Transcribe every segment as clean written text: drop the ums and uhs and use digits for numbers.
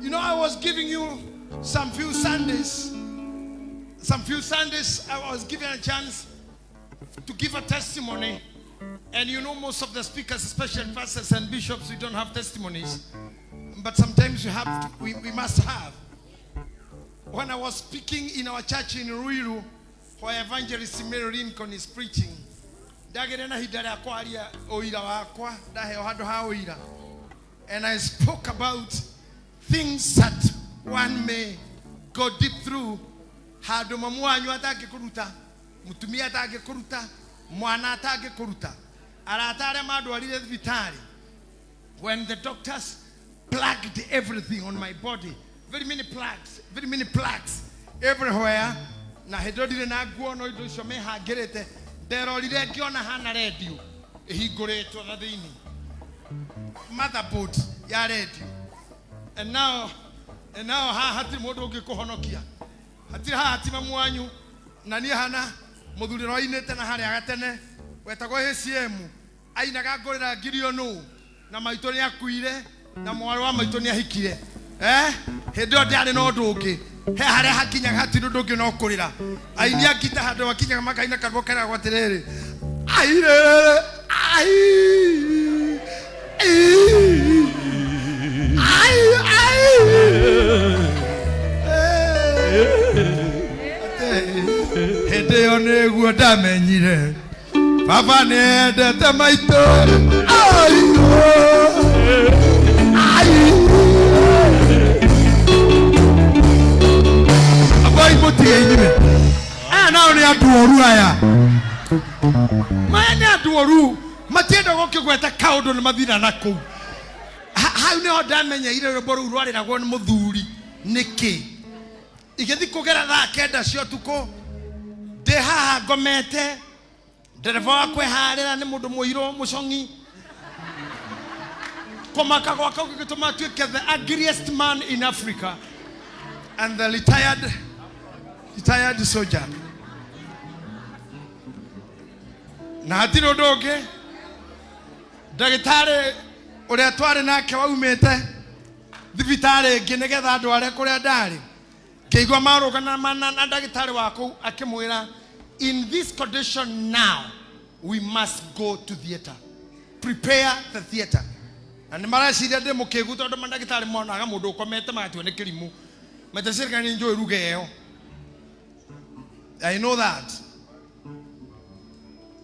You know, I was giving you some few Sundays. Some few Sundays I was given a chance to give a testimony. And you know, most of the speakers, especially pastors and bishops, we don't have testimonies. But sometimes we have to, we must have. When I was speaking in our church in Ruiru, where Evangelist Mary Lincoln is preaching, ndagĩrĩ na ihinda rĩa kwaria ũira wakwa, ndaheo handũ ha ũira. And I spoke about things that one may go deep through. Handũ mamu wanyu atangĩkũruta, mũtumia atangĩkũruta, mwana atangĩkũruta, arata arĩa mandwarire thibitarĩ. When the doctors plugged everything on my body, very many plugs, very many plugs everywhere. Na hĩndĩ ĩyo ndirĩ na nguo no indo icio mehangĩrĩte, nderorire ngĩona hana redio ĩhingũrĩtwo na thĩinĩ, motherboard ya redio. And now haha hatirĩ mũndũ ũngĩkũhonokia, hatirĩ haha ti mamu wanyu na niĩ hana mũthuri ũrĩa wainĩte na harĩa gatene wetagwo HCM ainaga ngũrĩra ngirio nũ na maitũ nĩ akuire na mwarĩ wa maitũ nĩ ahikire, eh, hĩndĩ ĩyo ndiarĩ na ũndũ ũngĩ, he harĩa hakinyaga hatirĩ ũndũ ũngĩ no kũrĩra. Aini a ngita handũ makinyaga makaina karũmbo keragwo atĩrĩrĩ, airĩrĩ ai ai ai. Hĩndĩ ĩyo nĩguo ndamenyire baba nĩendete maitũ. Ai, ai. Abai mũtige inyuĩ aya nao nĩ andũ oru, aya maya nĩ andũ oru, matienda gũkĩgweta kaũndũ nĩ mathira na kũu. Hau nĩho ndamenyeire rwĩmbo rũu rwarĩragwo nĩ mũthuri nĩkĩ. Igĩthi kũgera thaa 9 cia ũtukũ, ndĩ haha ngomete, ndereba wakwa eharĩra nĩ mũndũ mũirũ mũcong'i, kũmaka gwakwa gũgĩtũma atuĩke the ugliest man in Africa and the retired soldier, na hatirĩ ũndũ ũngĩ. Ndagĩtarĩ ũrĩa twarĩ nake waumĩte thibitarĩ ĩngĩ nĩgetha ndware kũrĩa ndarĩ, ngĩigua marũgana na ndagĩtarĩ wa kũu akĩmwĩra, "In this condition now we must go to theatre, prepare the theatre." Na nĩ mareciria ndĩ mũkĩgu tondũ mandagĩtarĩ monaga mũndũ ũkomete magatua nĩ kĩrimũ, metecirika nĩ njũĩ ruga ĩyo. I know that.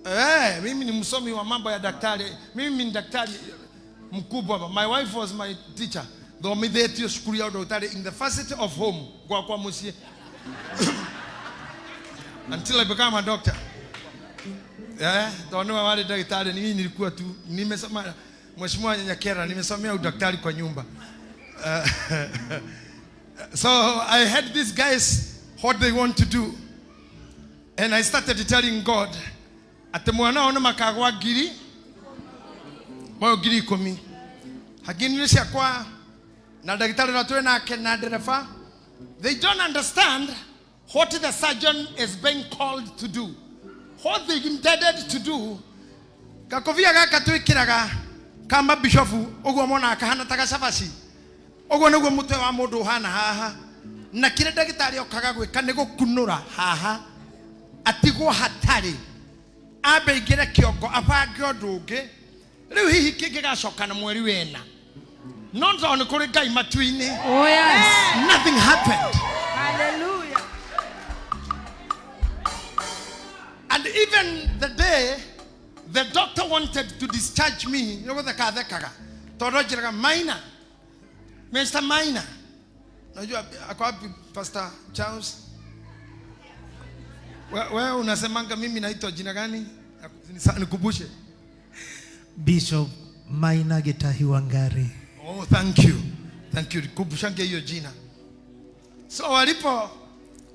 Eh, mimi ni msomi wa mambo ya daktari. Mimi ni daktari mkubwa. My wife was my teacher. Thomithĩtio cukuru ya ũndagĩtarĩ in the facility of home gwakwa mũciĩ until I become a doctor. Eh, tondũ nĩwe warĩ ndagĩtarĩ, mimi nilikuwa tu nimesoma. Mheshimiwa Nyakera, nimesomea udaktari kwa nyumba. So I had these guys what they want to do. And I started telling God atĩ mwana ũyũ nĩ makagwa ngiri moyo 10,000 hangini ciakwa na ndagĩtarĩ ũrĩa twĩ nake na ndereba. They don't understand what the surgeon is being called to do, what they intended to do. Gakobia gaka twĩkĩraga ka mabishofu ũguo monaga kahana ta gacabaci ũguo nĩguo mũtwe wa mũndũ ũhana haha, na kĩrĩa ndagĩtarĩ okaga gwĩka nĩ gũkunũra haha atigwo hatarĩ, ambe ingĩre kĩongo abange ũndũ ũngĩ rĩu hihi kĩngĩgacoka na mweri wena, no tondũ nĩ kũrĩ Ngai matu-inĩ. Oh, yes. Nothing happened. Hallelujah. And even the day the doctor wanted to discharge me, nĩ gũtheka thekaga tondũ njĩraga Maina, Mr. Maina, najua ako wapi Pastor Charles. Wewe unasemanga mimi naitwa jina gani? Nikumbushe. Bishop Maina Gitahi Wangari. Oh, thank you. Thank you. Kumbushange hiyo jina. So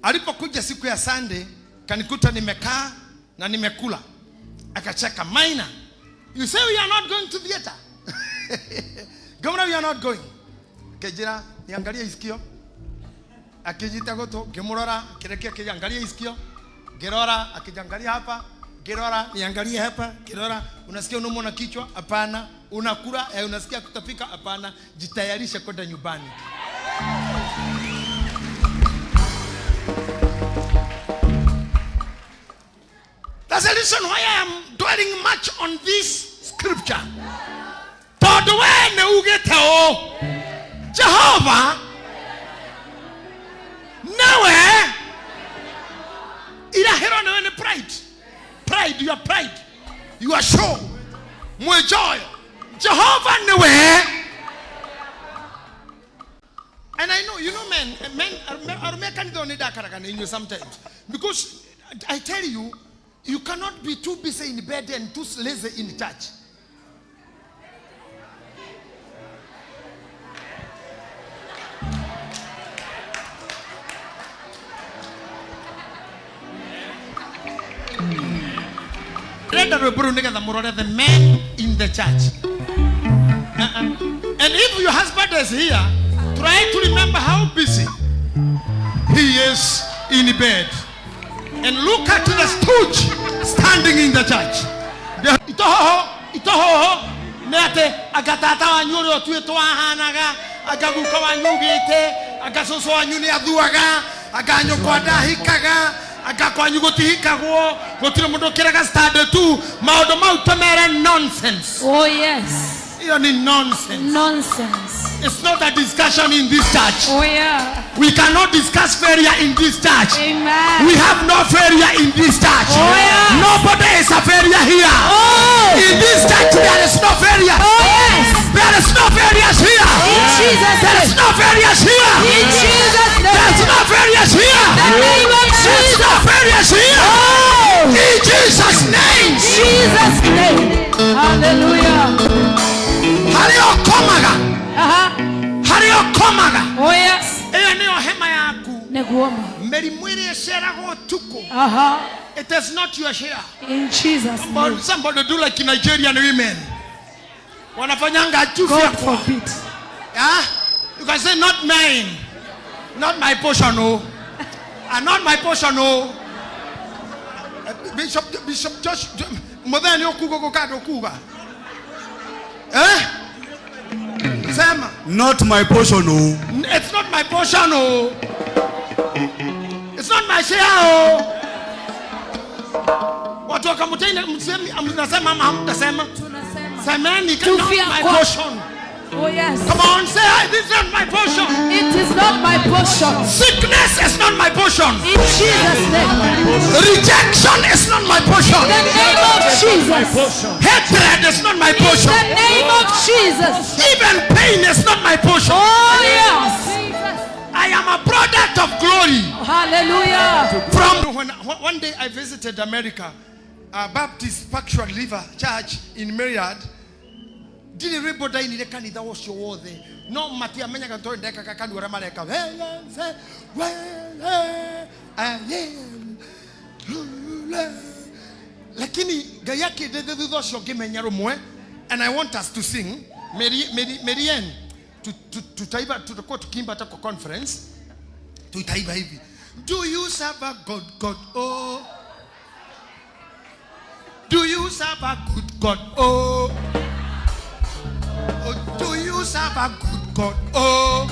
alipokuja siku ya Sunday, kanikuta nimekaa na nimekula. Akacheka, "Maina, you say we are not going to theater. Governor, we are not going." Akĩnjĩra, "Niangalie isikio." Akĩnyita gũtũ, ngĩmũrora, akĩrekia akĩangalia isikio. Ngĩrora, akijangalia hapa, ngĩrora, "Niangalie hapa," ngĩrora, "Unasikia unaumwa na kichwa?" "Hapana." "Unakula, eh, unasikia kutapika?" "Hapana." "Jitayarishe kwenda nyumbani." That's the reason why I am dwelling much on this scripture. Tondũ we nĩ ugĩte ũũ, Jehova nĩwe irahĩro, nĩwe nĩ pride, pride, your pride, your show, mwĩjoyo. Jehova nĩwe. And I know, you know, men, men, arũme kanitha nĩ ndakaraga nĩ inyuĩ sometimes. Because I tell you, you cannot be too busy in bed and too lazy in church. Renda rwĩmbo rũu nĩgetha mũrore the men in the church. And if your husband is here, try to remember how busy he is in bed. And look at the stooge standing in the church. Itohoho, itohoho, nĩ atĩ anga tata wanyu ũrĩa ũtuĩtwo ahanaga, anga guka wanyu augĩte, anga cũcũ wanyu nĩ athuaga, anga nyũkwa ndahikaga, anga kwanyu gũtihikagwo, gũtirĩ mũndũ ũkĩraga standard two. Maũndũ mau tũmere nonsense. Oh, yes. Iyo ni nonsense. Nonsense. It's not a discussion in this church. Oh, yeah. We cannot discuss failure in this church. Amen. We have no failure in this church. Oh, yeah. Nobody is a failure here. Oh. In this church, there is no failure. Oh, yes. There is no failures here. In Jesus' There is name. no failures here. In Jesus' name. There is no failures here. The name of There is Jesus. no failures here. Oh. In Jesus' name. Jesus' name. Hallelujah. Harĩa ũkomaga. Aha. Harĩa ũkomaga. Oh, yes. Ĩyo nĩyo hema yaku. Neguoma. Mĩrimũ ĩrĩa ĩceragwo ũtukũ. Aha. It is not your share. In Jesus' name. Somebody do like Nigerian women. Wanafanyanga chufia God kwa. forbid. Yeah? You can say, not mine. Not my portion, oh. And not my portion, oh. Bishop Josh, Muthenya okuga gukanda okuga. Eh? Sema. Not my portion, oh. It's not my portion, oh. It's not my share, oh. Watu wa Kamutini mnasema ama hamtasema? Tunasema. Semeni, not Tufia my kwa- portion. Oh, yes. Come on, say, this is not my portion. It is not my portion. Sickness is not my portion. In Jesus' name. Rejection is not my portion. In the name of Jesus. Hatred is not my In portion. the name of Jesus. Even pain is not my portion. Oh, yes. I am a product of glory. Hallelujah. From when one day I visited America, a Baptist Factual River Church in Maryland. Ndirĩ rwĩmbo ndainire kanitha ũcio wothe no matiamenyaga tondũ ndekaga kanua ũrĩa mareka. Lakini Ngai akĩndeithia thutha ũcio ngĩmenya rũmwe, and I want us to sing Mary, Mary, Marianne, tutaiba, tutakuwa tukiimba hata kwa conference, tutaiba hivi: Do you serve a God, God, oh? Do you serve a good God, oh? Oh, do you serve a good God, oh?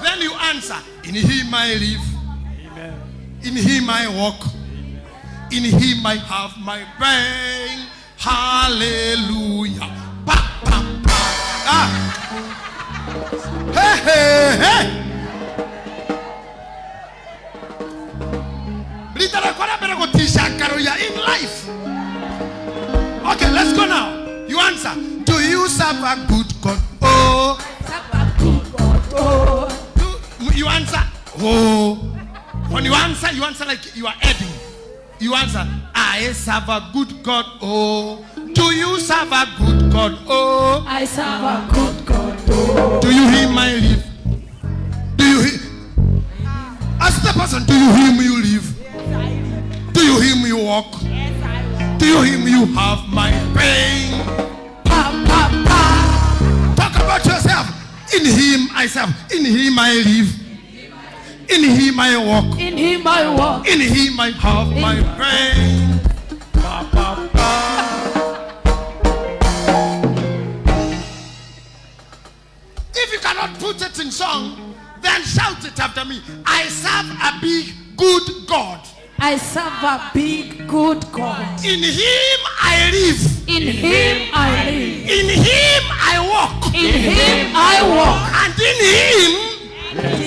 Then you answer, in him I live. Amen. In him I walk. In him I have my being. Hallelujah. Pa, pa, pa. Ah. Hey, hey, hey. Rita rĩakwa rĩa mbere gũtica karuya in life. Okay, let's go now. You answer. Do you serve a good God? Oh. Do you answer? Oh. When you answer like you are adding. You answer, I serve a good God. Oh. Do you serve a good God? Oh. I serve a good God. Oh. Do you hear my live? Do you hear? Ask the person, do you hear me you live? Do you hear me you walk? Yes, I walk. Do you hear me you have my pain? Pa, pa, pa. Talk about yourself. In him I serve. In him I live. In him I walk. In him I walk. In him I have my pain. Pa, pa, pa. If you cannot not put it in song, then shout it after me. I serve a big, good God. I serve a big, good God. In him I live. In him I live. In him I walk. In him I walk. And in him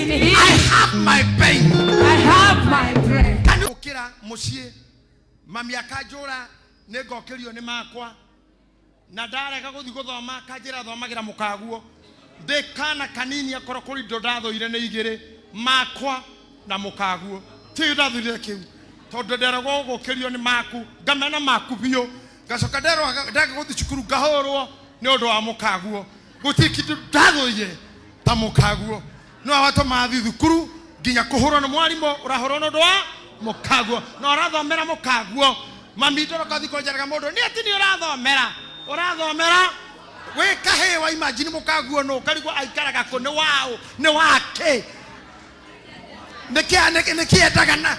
In him I have my being. I have my bread. Can you ukira muciĩ mami akanjũra nĩ ngokĩrio nĩ makwa na ndarega gũthiĩ gũthoma akanjĩra thomagĩra mũkaguo ndĩ kana kanini akorwo kũrĩ indo ndathũire nĩ igĩrĩ makwa na mũkaguo ti ndathũire kĩu tondũ nderagwo gũkĩrio nĩ maku ngamena maku biũ ngacoka nderwo ndaga gũthiĩ cukuru ngahũrwo nĩ ũndũ wa mũkaguo gũtirĩ kĩndũ ndathũire ta mũkaguo no awatũmaga thiĩ thukuru nginya kũhũrwo nĩ mwarimũ ũrahũrwo nĩ ũndũ wa mũkaguo na ũrathomera mũkaguo mami ndoroka thiĩ kũnjaraga mũndũ nĩ atĩ nĩ ũrathomera ũrathomera wĩ kahĩĩ wa imagine mũkaguo nũ ũkarigwo aikaraga kũ nĩ waũ nĩ wake nĩkĩ endaga na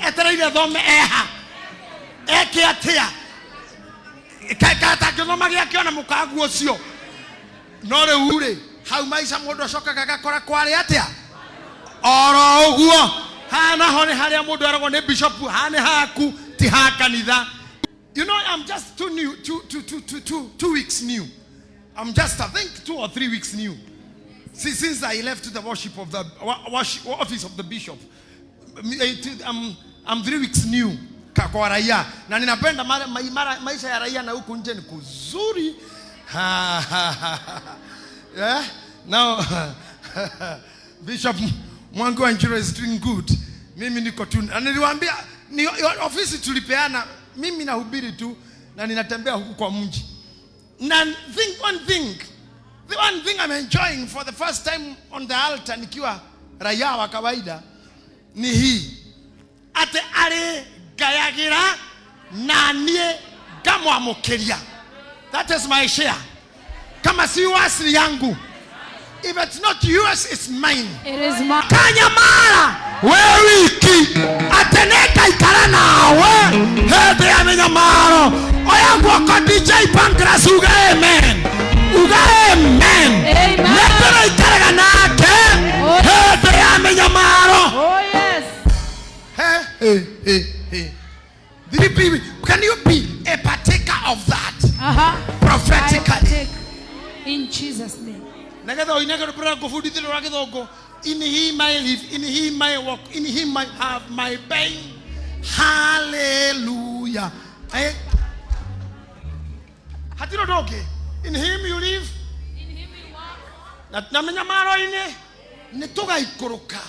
etereire thome eha eke atĩa katangĩthoma gĩake ona mũkaguo ũcio no rĩu rĩ hau maica mũndũ acokaga agakora kwarĩ atĩa oro ũguo haha naho nĩ harĩa mũndũ eragwo nĩ bishop haha nĩ haku ti ha kanitha. You know, I'm just too new, 2 weeks new. I'm just, I think, 2 or 3 weeks new. Since I left the worship of the worship, office of the bishop. I'm 3 weeks new kwa raia na ninapenda maisha ya raia na huku nje ni kuzuri. Ha, ha, ha, ha. Yeah? Now, Bishop Mwangi wa Njiro is doing good. Mimi niko tu. Na niliwaambia ni ofisi tulipeana, mimi nahubiri tu na ninatembea huku kwa mji. Na think one thing, the one thing I'm enjoying for the first time on the altar nikiwa raia wa kawaida ni hii. Ate arĩ ngayagĩra na niĩ ngamwamũkĩria. That is my share. Kama si wasili yangu. If it's not yours, it's mine. It is mine. Kanyamara we wiki atĩ nĩngaikara nawe hĩndĩ ya mĩnyamaro. Oya guoko DJ Pancras uga amen, uga amen. Amen. Nĩndĩraikaraga nake hĩndĩ ya mĩnyamaro. Oh, yes. Hey, hey, hey, hey. Did you be, can you be a partaker of that I prophetically? partake in Jesus' name. Nagetha oinage rũpũra ngũbundithia rwa gĩthũngũ. In him I live, in him I walk, in him I have my being. Hallelujah. Eh? Hatirĩ ũndũ ũngĩ. In him you live. In him you walk. Na mĩnyamaro-inĩ nĩ tũgaikũrũka.